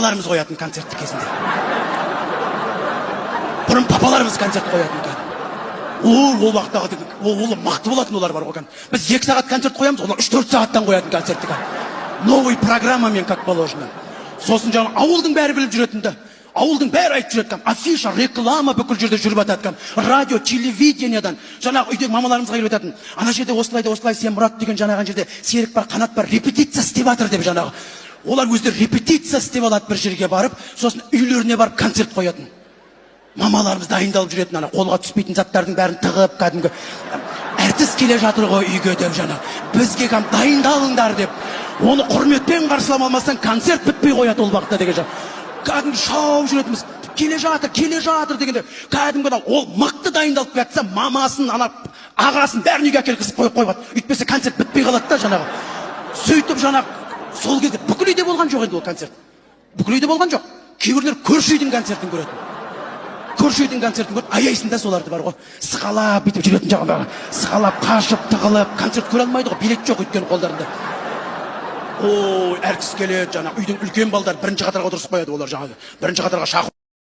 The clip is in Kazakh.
Папаларымыз қоятын концертті кезінде. Бұрын папаларымыз концерт қоятын кәдімгі. Ол уақыттағы деген, ол мықты болатын олар бар ғой кәдімгі. Біз 2 сағат концерт қоямыз, олар 3-4 сағаттан қоятын концертті кәдімгі. Новый программамен, как положено. Сосын жаңағы ауылдың бәрі біліп жүретін да. Ауылдың бәрі айтып жүреді кәдімгі. Афиша, реклама бүкіл жерде жүріп жатады кәдімгі. Радио, телевидениедан. Жаңағы үйдегі мамаларымызға келіп айтатын. Ана жерде осылай да осылай, сен Мұрат деген жаңағы ана жерде Серік бар, Қанат бар, репетиция істеп жатыр деп жаңағы. Олар өздері репетиция істеп алады бір жерге барып, сосын үйлеріне барып концерт қоятын. Мамаларымыз дайындалып жүретін, ана қолға түспейтін заттардың бәрін тығып, кәдімгі әртіс келе жатыр ғой үйге деп жаңа, бізге кәдімгі дайындалыңдар деп, оны құрметпен қарсылай алмасаң, концерт бітпей қояды ол уақытта деген жаңа. Кәдімгі шауып жүретінбіз, келе жатыр, келе жатыр дегенде. Кәдімгі анау ол мықты дайындалып келе жатса, мамасын, ана ағасын, бәрін үйге әкелгізіп қойып қойып өйтпесе, концерт бітпей қалады да жаңағы. Сөйтіп жаңағы сол кезде бүкіл үйде болған жоқ енді ол концерт, бүкіл үйде болған жоқ. Кейбіреулер көрші үйдің концертін көретін. Көрші үйдің концертін көріп аяйсың да соларды бар ғой, сығалап бүйтіп жүретін жаңағы, сығалап, қашып, тығылып концерт көре алмайды ғой, билет жоқ өйткені қолдарында. Ой, әртіс келеді, жаңағы үйдің үлкен балдары бірінші қатарға отырғызып қояды. Олар жаңағы бірінші қатарға шақыру.